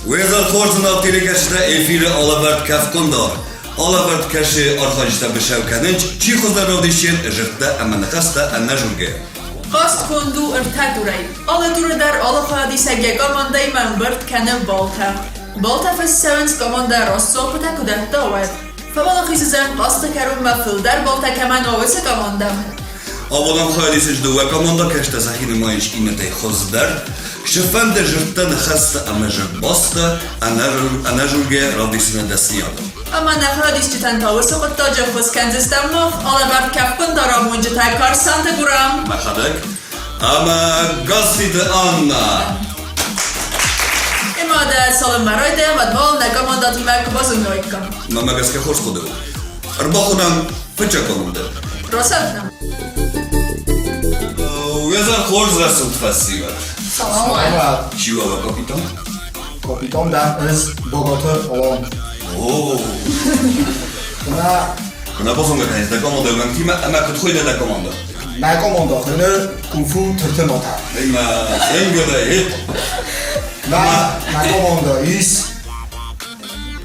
Уезӕр хорздзинад телекӕсджытӕ эфиры алӕвӕрд Кӕфхъуындар. Алӕвӕрд кӕсы архайджытӕ быцӕу кӕнынц, чи хуыздӕр равдисдзӕн зӕрдтӕ ӕмӕ ныхӕстӕ ӕнӕзонгӕ. Хъазт конд у ӕртӕ турӕй. Алы туры дӕр алы хайадисӕг йӕ командӕимӕ ӕмбырд кӕны баллтӕ. Баллтӕ фӕцӕуынц командӕ раст дзуаппытӕ куы дӕтта, уӕд. Фӕуӕлахиз уыдзӕн хъазты кӕронмӕ фылдӕр баллтӕ кӕмӕн уа, уыцы командӕ. Абонӕн хайадисӕджы дыууӕ командӕ кӕстӕ сӕхи нымайынц иннӕтӕй хуыздӕр. Сыфӕнды зӕрдтӕ ныхӕстӕ ӕмӕ зӕрдбастӕ ӕнӕзургӕ равдисыны дӕсныйады. Ӕмӕ нӕ хайадисджытӕн та уыцы хъуыддаджы ӕххуыс кӕндзыстӕм мах, алӕвӕрд кӕфхъуындар амонджытӕ Карсанты Гурам. Мӕхӕдӕг ӕмӕ Гасситы Анна. Ӕмӕ дӕ цалынмӕ райдайӕм, уӕдмӕ уал нӕ командӕтимӕ куы базонгӕ Мӕнмӕ гӕсгӕ хорз хъуыды у. Ӕрбахонӕм фыццаг командӕ. Рацӕут нӕм. Уезӕр хорз рӕсугъд фӕсивӕд. Саламат. Чи уӕ капитан? Капитан дӕн ӕз Богаты Алан. О! Куына Куына базонгӕ кӕнис дӕ командӕ уӕнгтимӕ ӕмӕ куыд хуыйны дӕ командӕ? Мӕ командӕ хуыйны Кунг-фу Тыртынотӕ. Ӕмӕ зӕнгӕдӕ, Мӕ командӕ ис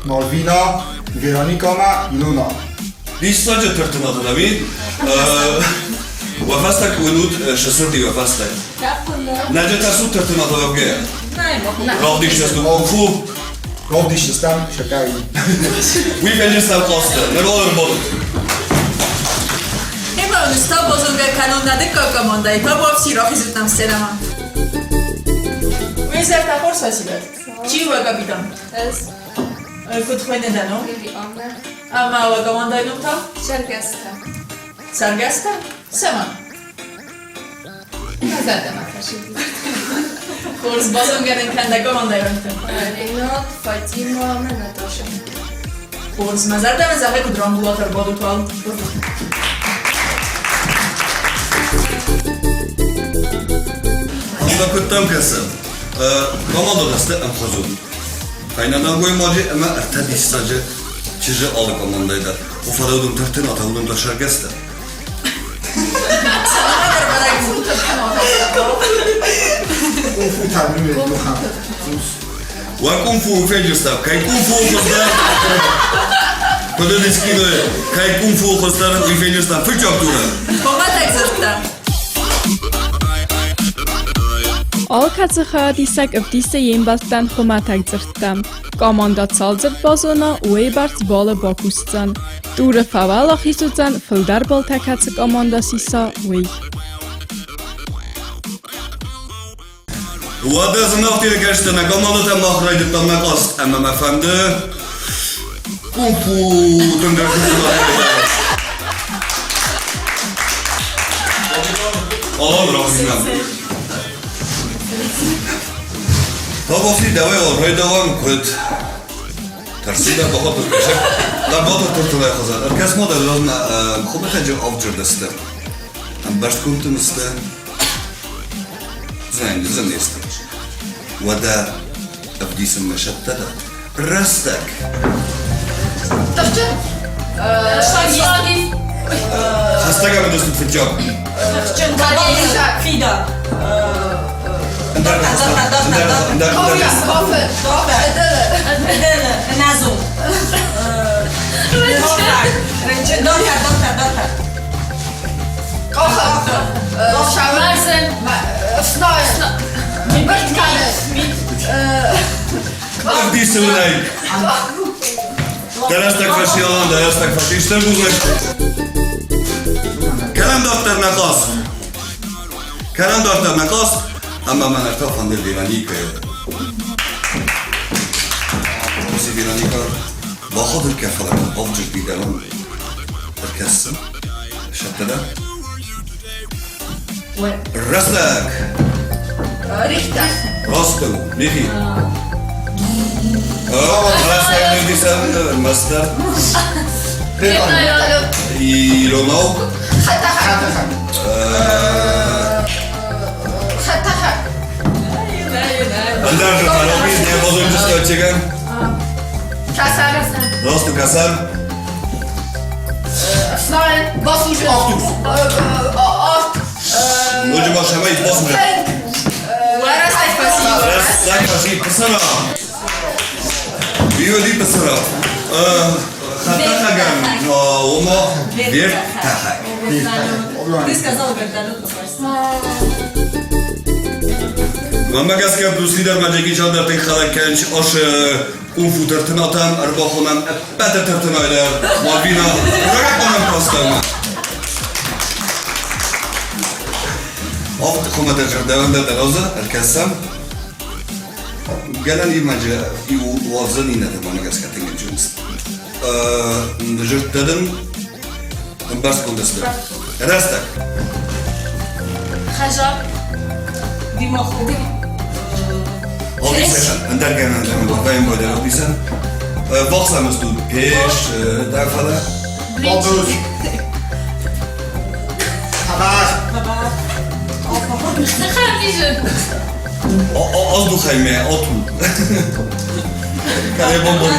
Мальвина, Вероника ӕмӕ Илона. Диссаджы тыртынатӕ ӕви? Уӕ фӕстаг уынут сӕ уӕ фӕстаг. Нӕджы тӕрсут тыртынатӕ уӕвгӕйӕ? Равдисдзыстут кунг-фу? Равдисдзыстӕм сӕкӕй. Уый фенджыстӕм хъазты, ныр уал ӕрбадут. Ӕмӕ уын ӕз та базонгӕ кӕнон нӕ дыккаг командӕйы табуафси рахизут нӕм сценӕмӕ. Уе зӕртӕ хорз фӕсивӕд. Чи уӕ капитан? Ӕз. Куыд хуыйны дӕ ном? Лилианнӕ. Ӕмӕ уӕ командӕйы ном та? Цӕргӕстӕ. Цӕргӕстӕ? Цӕмӕн? Мӕ зӕрдӕмӕ фӕсидти. Хорз, базонгӕ нын кӕн дӕ командӕйонты. Ренат, Фатима ӕмӕ Наташӕ. Хорз, мӕ зӕрдӕмӕ зӕгъы куыд рамбулат ӕрбадут уал. Ӕмӕ куыдтӕм кӕсы? Командӕтӕ ӕмхуызон. Фӕйнӕ нӕлгоймаджы ӕмӕ ӕртӕ диссаджы чызджы алы командӕйы дӕр. О, фӕлӕ уыдон тыртынатӕ, уыдон дӕр сӕргӕстӕ. Кунг-фу Уӕ кунг-фу фенджыстӕм, кӕй кунг-фу хуыздӕр? Куыд уыдис кинойы, кӕй кунг-фу хуыздӕр, уый фенджыстӕм фыццаг туры. Хуымӕтӕг дзырдтӕ. Алкӕцы хайадисӕг ӕвдисы йе мбӕлттӕн хуымӕтӕг дзырдтӕ. Командӕ цал дзырд базона, уыйбӕрц балы бакусдзӕн. Туры фӕуӕлахиз уыдзӕн, фылдӕр баллтӕ кӕцы командӕ сиса, уый. Уӕдӕ зынаргъ телекӕсджытӕ нӕ командӕтӕ мах райдыдтам нӕ хъазт ӕмӕ мӕ фӕнды кунг-фу тынгдӕр Алан рахизынӕн. Табафи дӕуӕй райдауӕм куыд тӕрсыдӕ бахатыр кӕсӕг Дӕ тыртылӕй хӕдзар. Ӕркӕс ма дӕ размӕ хуымӕтӕджы авджырдӕсты. Ӕмбӕрстгонд дын сты. Зӕнесты. Уӕдӕ ӕвдисынмӕ сӕттӕ дӕ. Рӕстӕг. Тыхджын. Шаги. Хӕстӕг ӕмӕ фыццаг. Тыхджын. Фидар. Кофе. Кофе. Назу. Доктор, доктор, доктор. Марсен. Ӕвдисынӕй. Дӕ рӕстӕг фӕсиалан, дӕ рӕстӕг фӕсистӕр бузныг. Кӕнӕм дарддӕр нӕ хъаз. Кӕнӕм дарддӕр нӕ хъаз, ӕмӕ мӕнӕ та фӕнды Вероникӕйы. Уыцы Вероника бахатыр кӕ, фӕлӕ авджы бидӕрон ӕркӕссын. Сӕттӕ дӕ? Рӕстӕг! Рихтер. Раст у, Михи. Рӕстӕг ныдисӕн мастер. Иронау. Хӕтӕхӕг. Хӕтӕхӕг. Ӕндӕр журналоби не базонджы статьяга. Раст у кӕсӕм. Ӕфснайӕн, басусӕн. Автобус. Арт. Ноджы ма сӕмӕй басусӕн. Уӕрӕсӕй фӕци. Рӕстӕг фӕци пысыра. Биоди пысыра. Хӕдтӕхӕгӕн ома вертӕхӕг. Ты сказал вертолет по-фарси. Мӕнмӕ гӕсгӕ Брюс Ли дӕр ма Джеки Чан дӕр тынг хӕлӕг кӕнынц асы кунг-фу тыртынатӕм, ӕрбахонӕм ӕппӕты тыртынай дӕр Мальвина рагахонӕм кастӕмӕ. Авд хуымӕтӕг зӕрдӕвӕндӕр дӕр ӕркӕсӕм. Гӕнӕн имаджы иу уадзӕн иннӕты мӕнмӕ гӕсгӕ тынг ӕнцон. Зӕрдтӕ дын ӕмбӕрстгонд сты. Рӕстӕг. Хӕза. Димоход. Обіцян, ӕндӕр гӕнӕн дӕр бакайын бодер обіцян. Вахсамыз ду пеш, дӕфӕлӕ. Бабыз. Хабар. Хабижен. Az duhaj me, otun. Каде бомбони?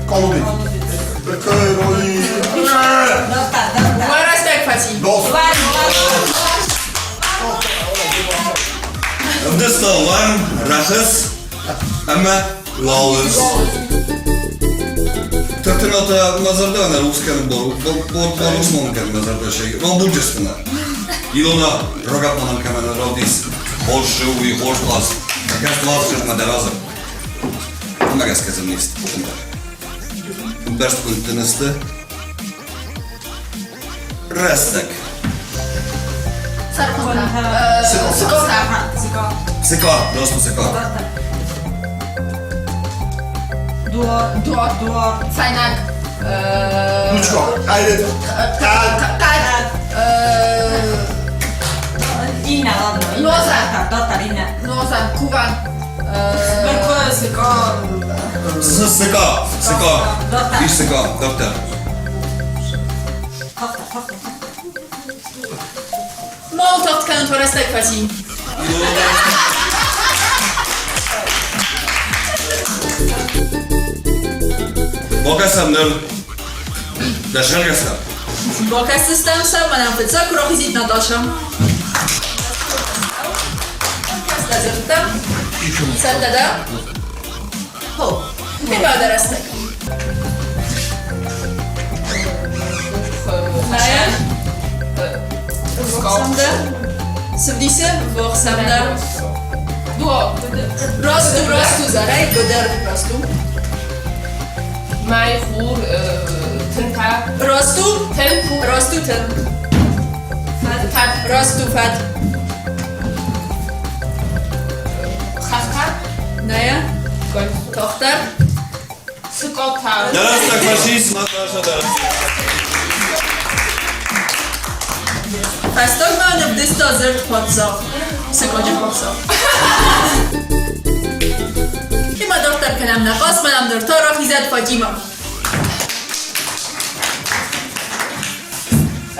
Колуби. Бекерои. Уӕрӕстӕг фӕци. Дос. Ӕвдыста уарм, рӕхыс ӕмӕ лауыз. Тыртынатӕ мӕ зӕрдӕ нӕ рухс кӕны борусмон кӕны мӕ зӕрдӕ сей. Рамбулджыстына. Илона рагапманам кӕмӕн равдис. Хорз сы уый, хорз аз. Кӕст лазджытмӕ дӕр азы. Мӕ гӕсгӕ дзы не сты ӕндӕр. Ӕмбӕрстгонд дын сты. Рӕстӕг. Сыкъа. Сыкъа, раст у сыкъа. Дуар. Дуар. Фӕйнӕг. Ручка. Айрет. Хъӕд. Хъӕд. Инна, ладно. Лоза. Доктор, Инна. Нозан. Куван. Быркуы, сыкъа. Сыкъа, сыкъа. Доктор. Ис сыкъа, доктор. Мал тагъд кӕнут, уӕрӕстӕг фӕци. Бакӕсӕм ныр дӕ сӕргӕсӕм. Бакӕсдзыстӕм сӕ, мӕнӕн фыццаг куы рахизид Наташӕ. Ӕркӕс дзырдтӕм. Цӕттӕ дӕ? Хо. Хибар дӕ рӕстӕг. Наja? Вохсамда? Цы вдисы? Вохсамда. Раст у, раст у, зарӕй, быдыр, раст у. Мӕй, хур, тынтӕ. Раст у? Тын. Раст у тын. Фӕд. Раст у фӕд. Хӕхтӕ. Наja? Тагъддӕр. Сыкъатӕ. Дӕ рӕстӕг фӕцис, Наташа, дӕ рӕстӕг. Фӕстагмӕ нывдызта дзырд паддзах. Сыкъаджы паддзах. Химӕ дарддӕр кӕнӕм нӕ хъазт, мӕнӕм ныр та рахизӕд Фатимӕ.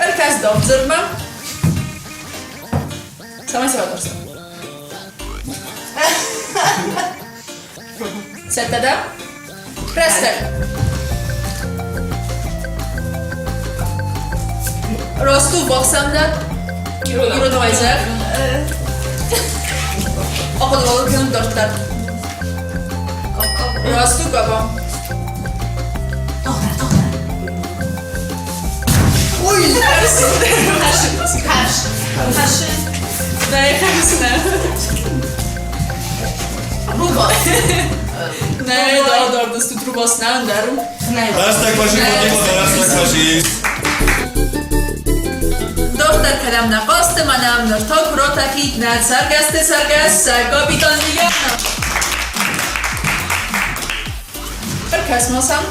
Ӕркӕс дард дзырдмӕ. Цӕмӕй сӕ батӕрсӕм? Цӕттӕ дӕ? Рӕстӕг. Раст у вахсам дӕ? Ирон уайдзӕф. Ахъуыды кӕнут дарддӕр. Раст у гӕба. Ой, хӕрс. Нӕй, хӕрс нӕ. Рувас. Нӕй, дард стут рувас нӕ, ӕндӕр у. Рӕстӕг фӕци, Фатима, дӕ рӕстӕг фӕци. Дарддӕр кӕнӕм нӕ хъазты, мӕнӕм ныр та куы ратӕхид нӕ цӕргӕсты цӕргӕс, сӕ капитан Лиана. Ӕркӕс-ма сӕм.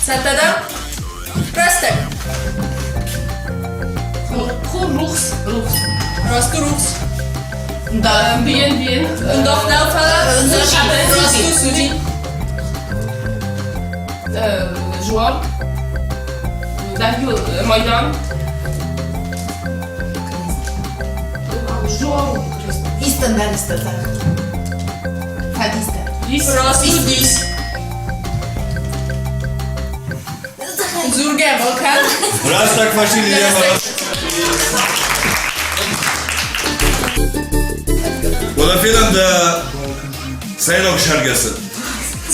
Цӕттӕ дӕ? Рӕстӕг. Хур, рухс, рухс. Раст у рухс. Да, бийын, бийын. Ӕндах нӕу, фӕлӕ раст у судзин. Жуар. Майдан. Жуар. Истан, да, листа, так. Фадиста. Дис. Раст у дис. Дзургӕ ма кӕн. Рӕстӕг фӕци, Лилия. Уӕдӕ фенӕм дӕ сӕйраг сӕргӕсы.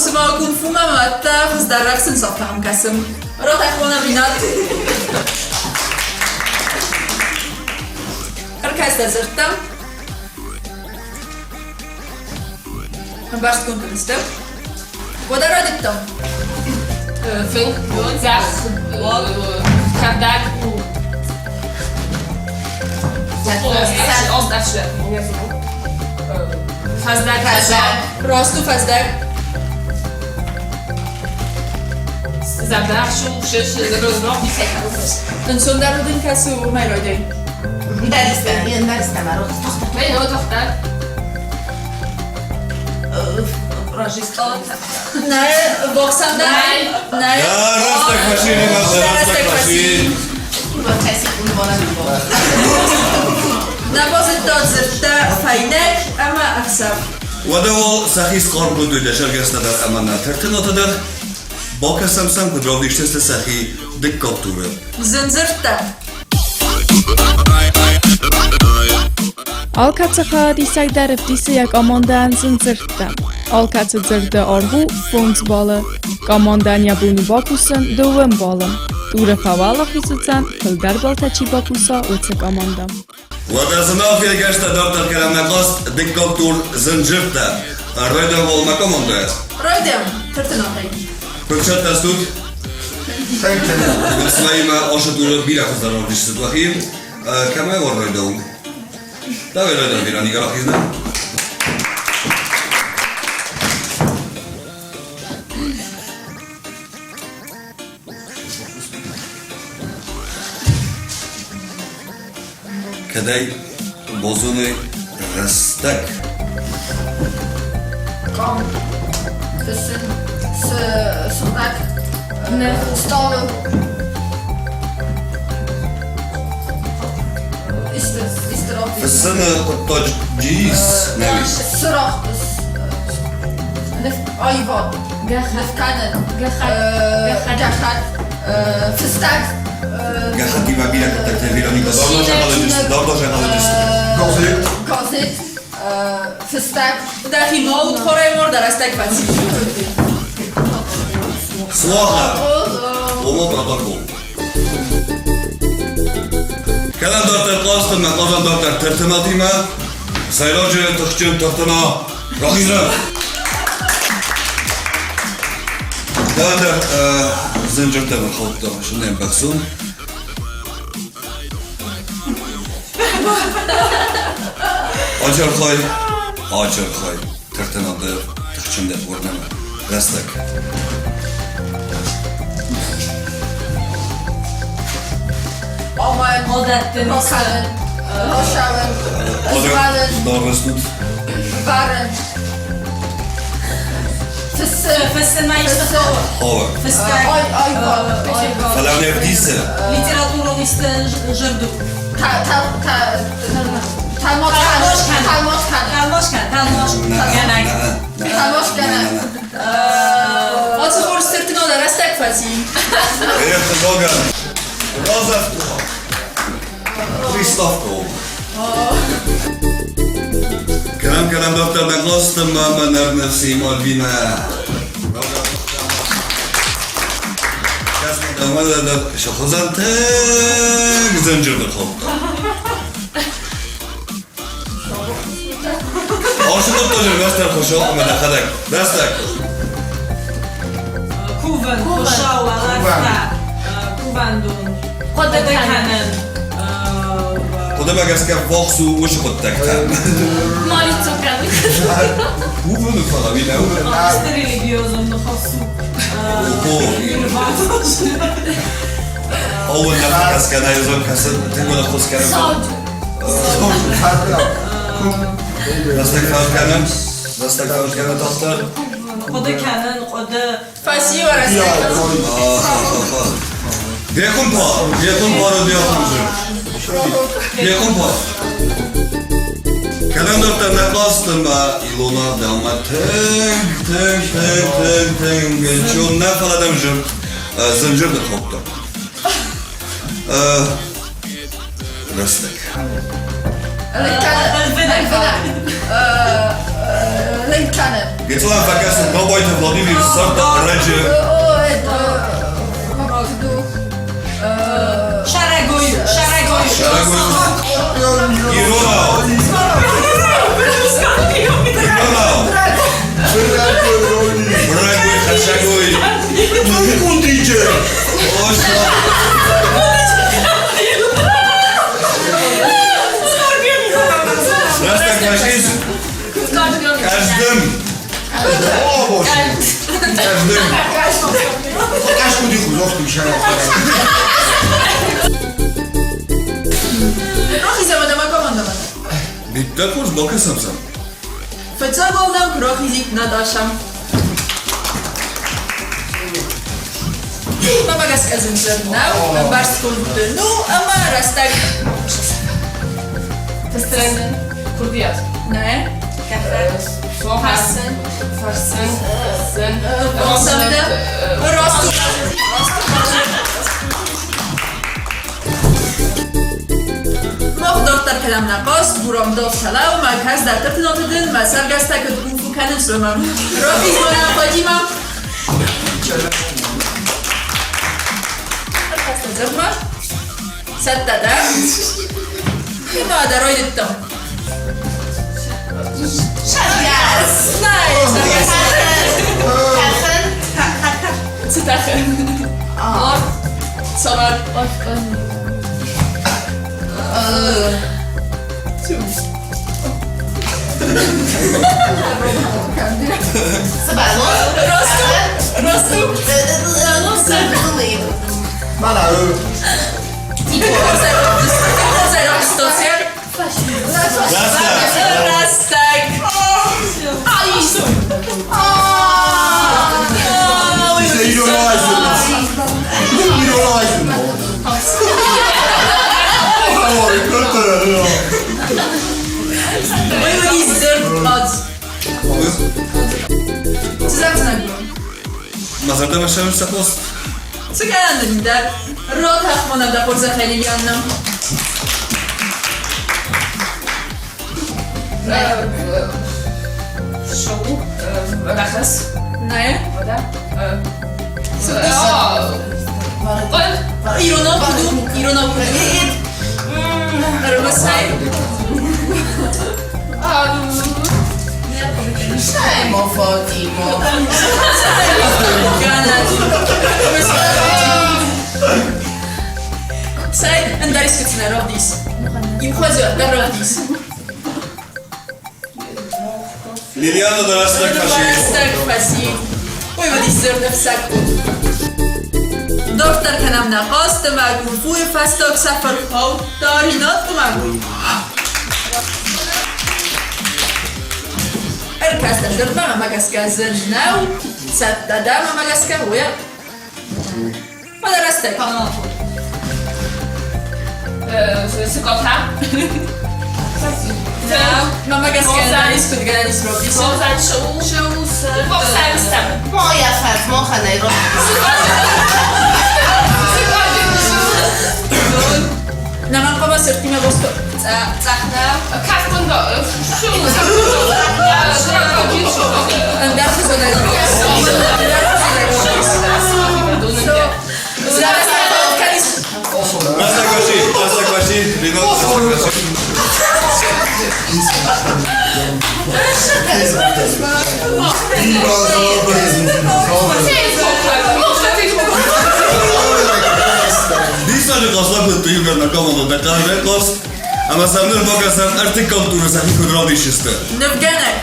Цыма кунг-фумӕ мӕдтӕ хуыздӕр рӕхсын сӕфтӕм кӕсын. Ротӕхона бинат. Ӕркӕс дӕ дзырдтӕм. Ӕмбӕрстгонд дын сты. Уӕдӕ райдыдтам. Фынг, зӕхх, кӕрдӕг. Фӕздӕг. Раст у фӕздӕг. Ӕнцондӕр дын кӕцы у, уымӕй райдай. Нӕ, боксам дӕр. Нӕ. Рӕстӕг фӕци, рӕстӕг фӕци. Нӕ базыдта дзырдтӕ фӕйнӕг ӕмӕ ӕхсӕв. Уӕдӕ уал сӕхи схъарм кодтой дӕ сӕргӕстӕ дӕр ӕмӕ нӕ тыртынатӕ дӕр. Бакӕсӕм сӕм, куыд равдисдзысты сӕхи дыккаг туры. Зын дзырдтӕ. Алкӕцы хайадисӕг дӕр ӕвдисы йӕ командӕйӕн зын дзырдтӕ. Алкӕцы дзырды аргъ у фондз баллы. Командӕйӕн йӕ бон у бакусын дыууӕ баллы. Туры фӕуӕлахиз уыдзӕн, фылдӕр баллтӕ чи бакуса, уыцы командӕ. Уӕдӕ зынаргъ фергӕстӕ дарддӕр кӕнӕм нӕ хъазт дыккаг тур зынджыртӕ. Райдӕм уал мӕ командӕйӕ. Райдӕм тыртынатӕй. Куыд цӕттӕ стут? Цымӕ ашы туры бирӕ хуыздӕр равдисдзыстут уӕхи. Кӕмӕй уал райдӕм? Давай райдӕм, Вероника рахизна. Кӕдӕй бозоной рӕстӕг. Къам, фыссын, сыгъдӕг, стъолы. Фыссыны хъуыддаджы ис нӕуи. Цырагъ, аивад, ныв кӕнын, гӕххӕтт, фыстӕг. Гӕххӕттимӕ бирӕ хъуыддӕгтӕ Вероника давно зӕгъӕлыдысты, давно зӕгъӕлыдысты. Газет. Газет, фыстӕг. Дӕхи ма удхорӕй морда рӕстӕг фӕци. Суагъӕ. Ома протокол. Кӕнӕм дарддӕр хъазты мӕ хъазӕм дарддӕр тыртынатимӕ. Сӕйраджы тыхджын тыртына рахизӕм. Дарддӕр зынджыртӕ ӕрхаудта сынӕм бӕхсон. Ачархай, ачархай, тыртынады тыхджындӕр уырнӕмӕ. Рӕстӕг. Омӕн, Росален, Росален, Звален, Варен, Фыссы, Фыссын ма исты хъӕуы. Хъӕуы. Фыстӕг. Ой, ой, ой. Фӕлӕ не вдисы. Литературон исты зӕрду. Та, та, та, талмош кӕн, талмош кӕн. Талмош кӕн, талмош гӕнӕг. Талмош гӕнӕг. Ацы хорз цыртынада рӕстӕг фӕци. Эх, Логан, Розавтуха. Приставка. Кӕнӕм, кӕнӕм, доктор, нӕ хъазты мӕ нӕрнӕфси Мальвинӕ. Сӕхуызӕн тынг зынджырды кодта. Ашы хъуыддаджы рӕстӕг хуысау ӕмӕ дӕхӕдӕг. Рӕстӕг. Кувӕн, хуысау, уӕлӕрвтӕ, кувӕндон, хъуыды кӕнын. Хъуыдымӕ гӕсгӕ ввахс у уыцы хъуыддӕгтӕ. Молиться кӕны. Кувыны фӕлӕ уый нӕу. Исты религиозон ныхас у. Ого. Оуын нӕ фӕкӕсгӕ нӕ йозон кӕсын, тынг уын ӕххуыс кӕнын. Рӕстӕг фӕуд кӕнӕм. Рӕстӕг фӕуд кӕнӕм тагъддӕр. Хъуыды кӕнын, хъуыды. Фӕсивӕд рӕстӕг. Бехъуымпар, бехъуымпар у бехъуымзыр. Бехъуымпар. Кӕдӕмдӕртӕ нӕ хъазты мӕ Илона дӕумӕ тынг, тынг, тынг, тынг, тынг ӕнцон нӕ, фӕлӕ дӕм зын. Зынджыр ныххаудта. Рӕстӕг. Ленканы. Гыццылӕн фӕкӕсын Бабайты Владимир ссардта ӕрӕджы. Шарагой, шарагой. Шарагой. Иронау. Иронау. Брагой, хачагой. Кундиче! Рӕстӕг фашист. Каждым. О, боже! Каждым. Кашку диху, зохту шарагой. Рохизама командамана. Иттӕг хорз бакӕсӕм сӕм. Фыццаг уал нӕм куы рахизид Наташа. Мӕмӕ гӕсгӕ зын дзырд нӕу, ӕмбӕрстгонд дын у ӕмӕ рӕстӕг. Фыссын. Курдиат. Нӕ. Фӕрсын. Фӕрсын. Фӕрсын. Бацӕттӕ. Раст у. Мах дарддӕр кӕнӕм нӕ хъазт, бурам дав фӕлӕу, мӕ кӕс дарддӕр тынаты дын, мӕ цӕргӕстӕ куыд кунг-фу кӕнынц, уымӕ. Рахиз мӕнӕ Фатимӕ. Ӕркӕс дзырдмӕ. Цӕттӕ дӕ? Ма дӕ райдыдтам. Цӕргӕс. Нӕй, цӕргӕс. Тӕхын. Цы тӕхы? Цавӕр? Сывӕллон. Раст у? Раст у? Мӕнӕ Рӕстӕг. Иронайзын. Ой, кӕттӕ. Уый уыди дзырд къӕдз. Цы зӕгъдзынӕ, Гурам? Мӕ зӕрдӕмӕ ссӕуынц сӕ пост. Цы гӕнӕн дын дӕ? Ротӕх мӕнӕ дӕ хорзӕхӕй, Лилианна. Шоу. Рахыз. Нӕ. Вода. Иронау куыд у? Иронау куыд у? Ӕрмӕстӕй. Семо Фатимо. Гӕнӕн. Цӕй, ӕндӕр искуыцы нӕ равдис. Имхуазы дӕр равдис. Лилиана дӕ рӕстӕг фӕци. Рӕстӕг фӕци. Уый уыдис зӕрдӕфсӕг. Дарддӕр кӕнӕм нӕ хъазт ӕмӕ Гуфуйы фӕстаг сӕфӕр хаудта Ринатмӕ. Ӕркастӕн дзырдмӕ мӕ гӕсгӕ зын нӕу, цӕттӕ дӕ мӕ гӕсгӕ уый. Фӕлӕ рӕстӕг. Сыкъотӕ. Мӕ гӕсгӕ искуыд гӕнӕн ис равдисын. Moja faz mocha Nairobi. Нӕ хъуамӕ сырдтимӕ цъӕх нӕу. Ӕндӕр хуызонӕй ӕндӕр хуызонӕй равдис. Рӕстӕг фӕци, рӕстӕг фӕци, Ринат, рӕстӕг фӕци. Диссаджы хъазт бакодтой иугӕр нӕ командӕ хъазгӕ хъазт, ӕмӕ сӕм ныр бакӕсӕм ӕртыккаг туры сӕхи куыд равдисдзысты. Нывгӕнӕг.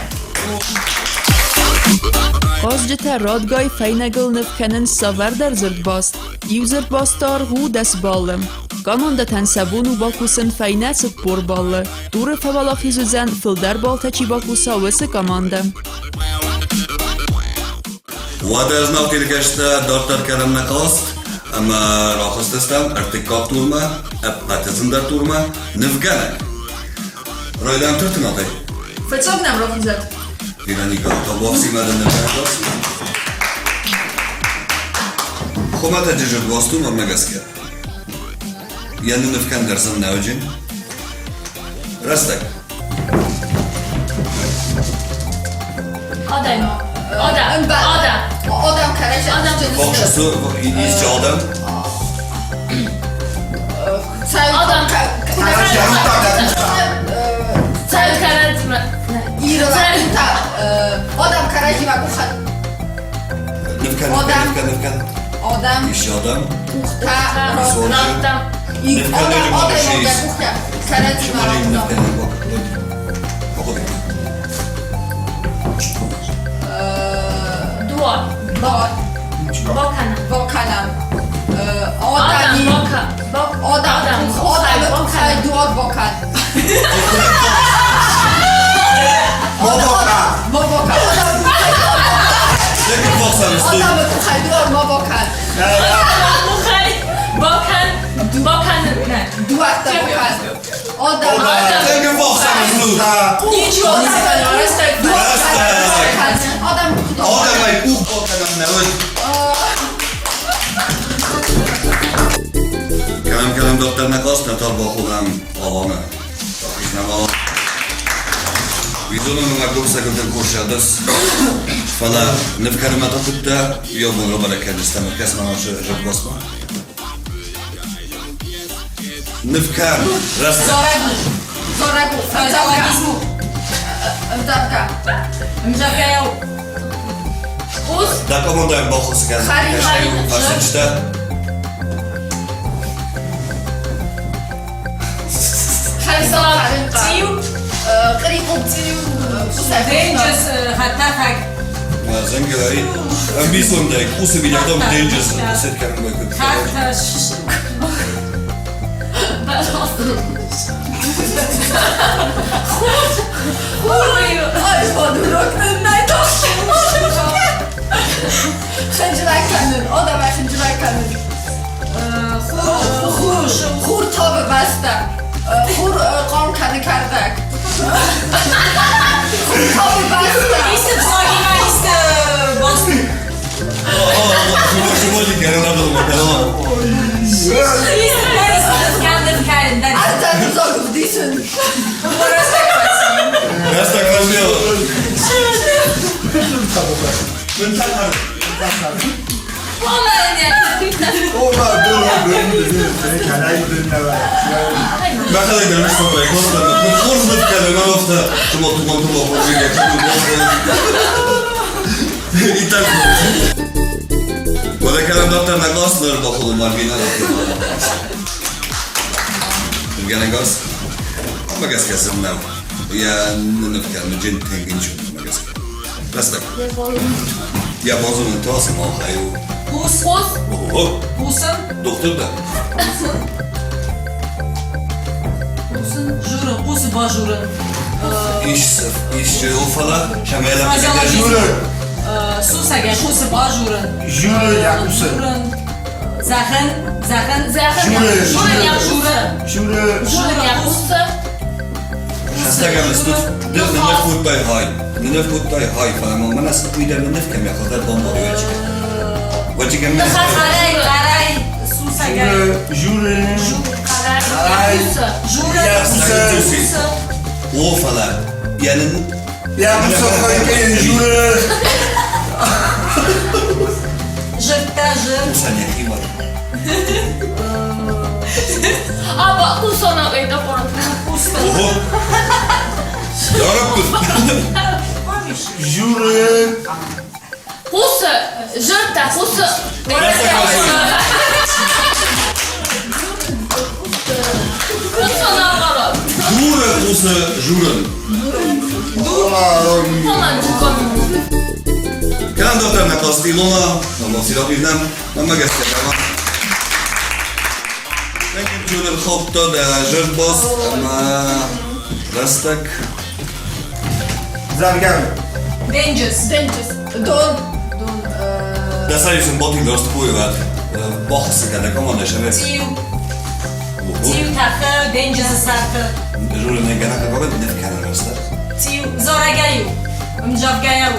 Хъазджытӕ радгай фӕйнӕгыл ныв кӕнынц цавӕрдӕр дзырдбаст. Иу дзырдбасты аргъ у 10 баллы. Командӕтӕн сӕ бон у бакусын фӕйнӕ 40 баллы. Туры фӕуӕлахиз уыдзӕн, фылдӕр баллтӕ чи бакуса, уыцы командӕ. Уӕдӕ ӕз нал телегӕстӕ дарддӕр кӕнӕм нӕ хъазт ӕмӕ рахызтыстӕм ӕртыккаг турмӕ, ӕппӕты зындӕр турмӕ, нывгӕнӕг. Райдайӕм тыртынатӕй. Фыццаг нӕм рахизӕд. Вероника, табуафсимӕ дын нывгӕнӕг хъазт? Хуымӕтӕджы зыдуаст у мӕнмӕ гӕсгӕ. Йӕ ныв кӕндӕр сын нӕуджын. Рӕстӕг. Адам. Адам. Адам. Адам карача. Адам. Бахшысы изчи адам. Адам. Одам караҷи ва куха. Нывкӕн, Одам. нывкӕн, нывкӕн. Одам Исчи адам. кухта. Адам. Одам одам кухта. Караҷи ва Нывкӕн, Дуа. Бо. Бокана. Боканам. Адам. Одами. Бока. Бок. Одам. Одам. Одам кухта дуор бокан. Мобока. Мобока. Одам кухта дуор мобокан. Бухай. Бокан. Бокан. Дуарта бокан. Одам. Ничего не Рӕстӕг. Одам. Адам egy къухбакӕнӕн нӕ уыд. Kelem kelem doktornak azt ne tarbakodám alana. Nem a Видоно на гопса куршадас. Фала нефкарма татта йобун робара кадистам касман жабгосма. Нефкар раст. Зорагу. Зорагу. Фразеологизму. Мзавка. Мзавкаяу. Ус. Да команда бахус каз. Хари, хари, Фасичта. Циу. Ყრიყუბ Денჯეს ხათახაკ. Зангелари. Амбисондай кусы меня там денджес. Сетка ხათაშ. Ai, ხინჯლაკანან, ოდამ ხინჯლაკანან. ხურ ხურ თობ ბასტა. ხურ ყონქანი კარდაკ. ხურ თობ ბასტა. ის ზოგიმა ის ბოს ის განდერკაენ და არ ზოგდისენ. ყუს ყუს. ყუსან ყუსან ჟურა ყუს ბაჟურა. Журы. სუსაგა ყუს ბაჟურა. Журы якусы. ზახან ზახან ზახან. Журы. ჟურა ჟურა Журы. ჟურა ყუსა. ყარაი ყარაი სუსაგა Журы. ყარაი ყუსა. ჟურა Якусы. Якусы хайке журы. ჟრტა ჟრ აბა ყუსონა ეტა პოროთ. ყუსა Журы. ყუსა ჟრტა ყუსა. ყუსონა ყარა. Журы қусы журын. Honnan csukon. Kelem doktornak azt Ilona, nem azt nem, nem megesztetem. Nekem Jordan хопта да жырбос, ама растак. Завган. დენჯეს დენჯეს. დონ დონ Да сарисен ботик дост хуйват. Бахсы када команда шавес. ციუ ციუ თახ დენჯეს სახ Журын гана какого не вкана растак. ციუ ზორაგაიუ მჟავგაიუ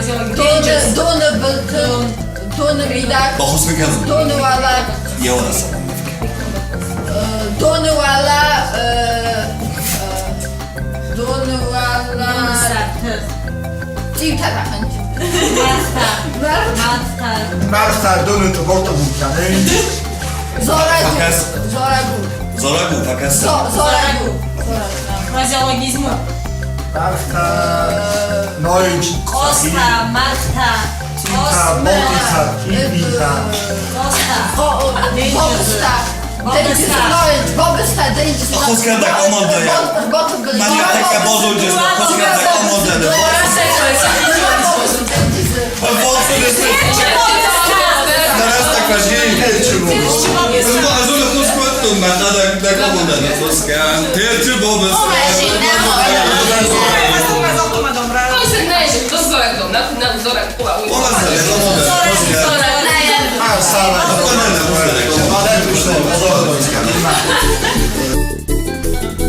დონ დენჯეს დონ ბლკ დონ Доны уидаг. Баххуыс мын кӕнын. Доны уӕлӕ. Доны уӕлӕ. Доны уӕлӕ. Цъиутӕ тӕхынц. Мӕргътӕ. Мӕргътӕ доны тъыбыл-тъыбыл кӕнынц. Зорӕг у. Зорӕг у. Зорӕг у, фӕкӕс. Зорӕг у. Фразеологизмы. Мӕргътӕ ноджы. Къоста, мӕргътӕ. Цъиутӕ, болтитӕ, кивитӕ. Къоста. Бобыстӕ. Бобыстӕ, денджызы. Ӕххуысгӕнӕг командӕйӕ. Мӕнӕ тӕккӕ базонджызты ӕххуысгӕнӕг командӕ.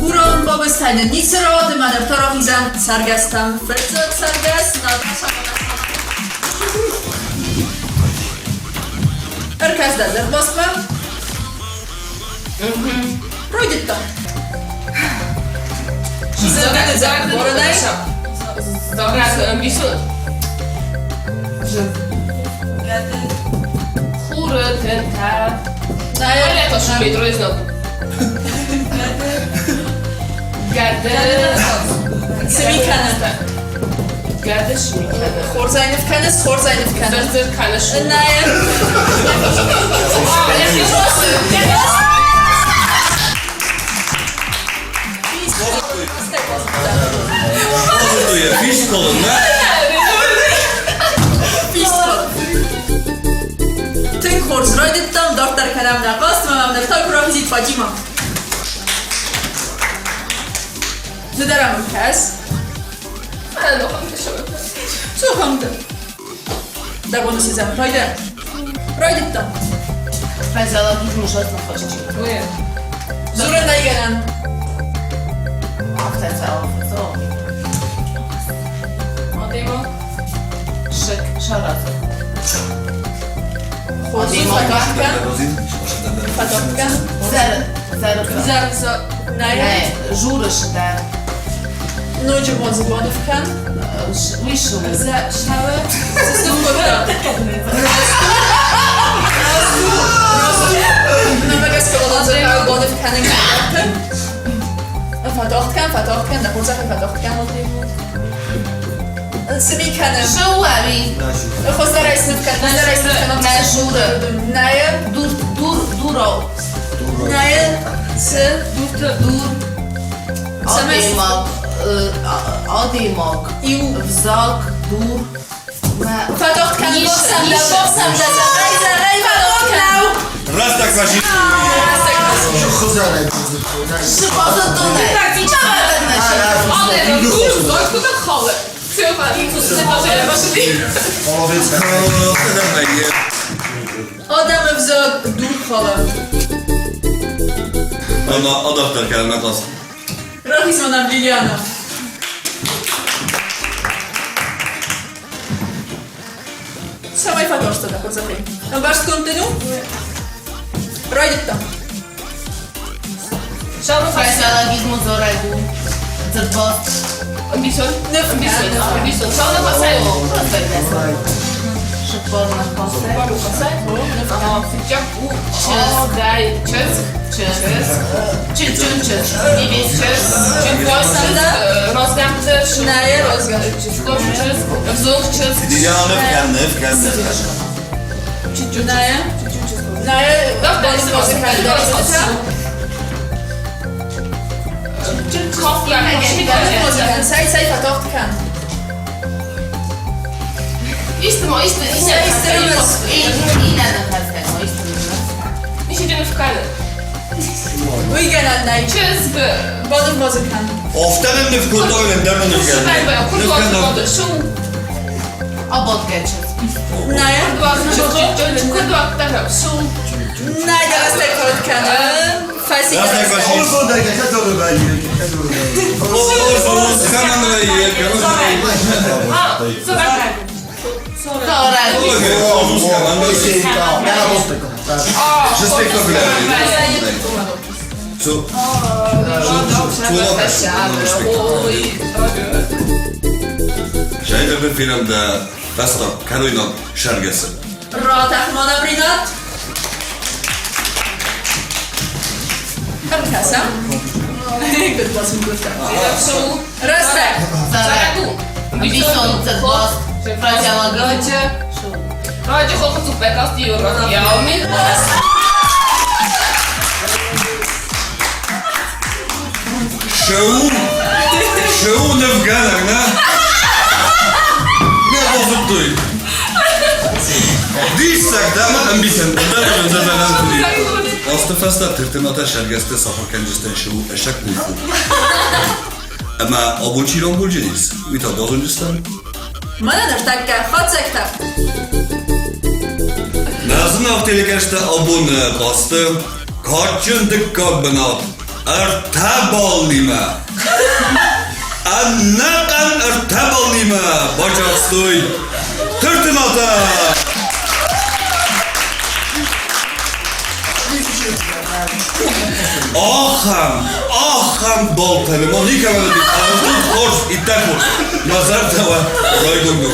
Урон бобыстӕн ницы рауад, ӕмӕ ныр та рахизӕм цӕргӕстӕм. Фыццаг цӕргӕс Наташа Ӕркӕс дӕ дзырдбастмӕ. Райдыдта. Боронӕй. Хуры тынтӕ. Гӕды. Цы ми кӕны? Гӕды шми кӕны. Хорзӕй ныв кӕныс, хорзӕй ныв кӕныс. Зыр-зыр кӕны шу. Нӕ. Тынг хорз райдыдтам, дарддӕр кӕнӕм нӕ хъазт, ӕмӕ мӕм ныр та куы рахизид Фатимӕ. Ды дӕр ӕм кӕс. Цохамты. Дӕ боны сидзӕм. Райдайӕм. Райдыдтам. Фразеологизм ужасно хочет. Дзурын нӕй гӕнӕн. Афтӕ цӕуы. Адӕймаг. Шик, шаразы. Хорз фӕтох кӕн. Фӕтох кӕн. Зӕр, зӕр, Зӕр, зӕр, нӕй. Нӕ, журыш дӕр. Ноджы бон боныв кӕн. Уый шы у. Зӕ, шауы. Цы сын кодта? Расту, расту. Мӕнмӕ гӕсгӕ уалдзӕг боныв кӕнын кӕнӕ. Фӕтох кӕн, фӕтох кӕн, дӕ хорзӕхӕй фӕтох кӕн. Цы ми кӕны? Шы у ӕви? Хуыздӕрӕй сныв кӕн, хуыздӕрӕй сныв кӕн. Нӕ журы. Нӕй, Дур, дур, дуро. нӕй, цы? Дурты. Дур. Цӕмӕй- Адӕймаг. Адӕймаг. Иу. Взаг, дур. Мӕ. Фӕтох кӕн, Нишы, бохсам дӕ, нишы. бохсам дӕ, зӕгъай, зӕгъай, фӕтох кӕн. Растӕг Шы базыдтон ӕй. Адӕймаг дур заг куыд халы. Адӕмы взаг дур халы. Рахиз мӕнӕм Лилиана. Цӕмӕй фӕтарстӕ дӕ хорзӕхӕй? Ӕмбӕрстгонд дын у? Райдыдта. Фразеологизм дзорӕг у. Дзырдбаст. Ӕмбисон. Ныв Ӕмбисон. кӕн. Ӕмбисон. Шауна пасай. Шипор на косе. Пару пасай. Ага, фиджак у. Дай. Чызг. Чызг. Чын, чын, чыз. Чызг. Чызг. Розгӕмты. Нӕй, розгӕ. Чызг. Взонг чызг. Нӕй. Нӕй, боны боны кӕн. Боны боны кӕн. Цӕй, цӕй, фӕтох кӕн. Истимо, исти, Иннӕ ныхӕстӕ, исты Ничего вканы. Уый гӕнӕн нӕй. Чызг. Боны боны кӕн. Шу. Абадгӕ чыз. Нӕй. Шу. Нӕй, дӕ рӕстӕг код кӕны. Фӕци дӕ рӕстӕг. А, Filmde festa Karolina Shergese. Ратӕхмонӕм Ринат. Ӕркӕсӕм. Куыд бацин кодта. Рӕстӕг. Шоу! Шоу нывгӕнӕг, нӕ? Нӕ базыдтой. Диссаг, дӕ ма ӕмбисӕндтӕ дӕр зӕрдӕ Асты фӕстӕ Тыртынатӕ сӕргӕсты сахуыркӕнджытӕн шоу ӕсӕг кунг-фу. Ӕмӕ абон чи рамбулджын ис, уый та базонджыстӕм? Мӕнӕ ныртӕккӕ хатдзӕгтӕ. Нӕ зынаргъ телекӕсты абоны хъазты кадджын дыккаг бынат ӕртӕ баллимӕ. Ӕнӕхъӕн ӕртӕ баллимӕ бацахстой Тыртынатӕ! Ахӕм, ахӕм балтӕ нӕма никӕмӕн уыди. Ӕрдуд хорз, иттӕг хорз. Мӕ зӕрдӕ уӕ райгонд у.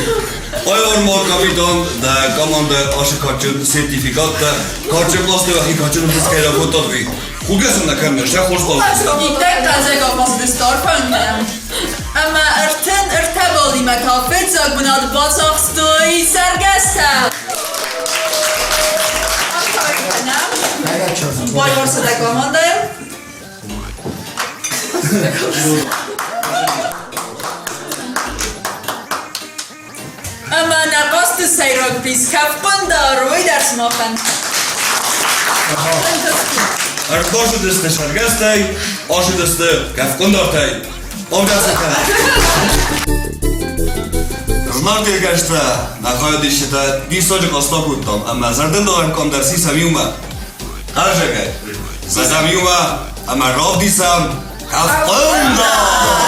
Айвар-ма капитан, дӕ командӕ ашы кадджын сертификаттӕ, кадджын къласты уӕхи кадджын выпускӕй ракодтат, уый. Худгӕ сын нӕ кӕны, сӕ хорз базыдта. Иттӕг хъӕлдзӕг ахъазыдысты арфӕнгӕнӕн. Ӕмӕ 33 баллимӕ та фыццаг бынат бацахстой цӕргӕстӕ. Байварсы дӕ командӕйӕн. Ӕмӕ нӕ хъазты сӕйраг приз кӕфхъуындар, уый дӕр сымахӕн. Ӕрбацыдысты сӕргӕстӕй, ацыдысты кӕфхъуындартӕй. Ӕвдӕсытӕ. Знаг-гӕстӕ, нӕ хайадисджытӕ диссаджы хъазт акодтам ӕмӕ зӕрдылдарӕн къам дӕр сисӕм иумӕ. Хъазӕгӕй. Зӕгъӕм иумӕ ӕмӕ равдисӕм кӕфхъуындар!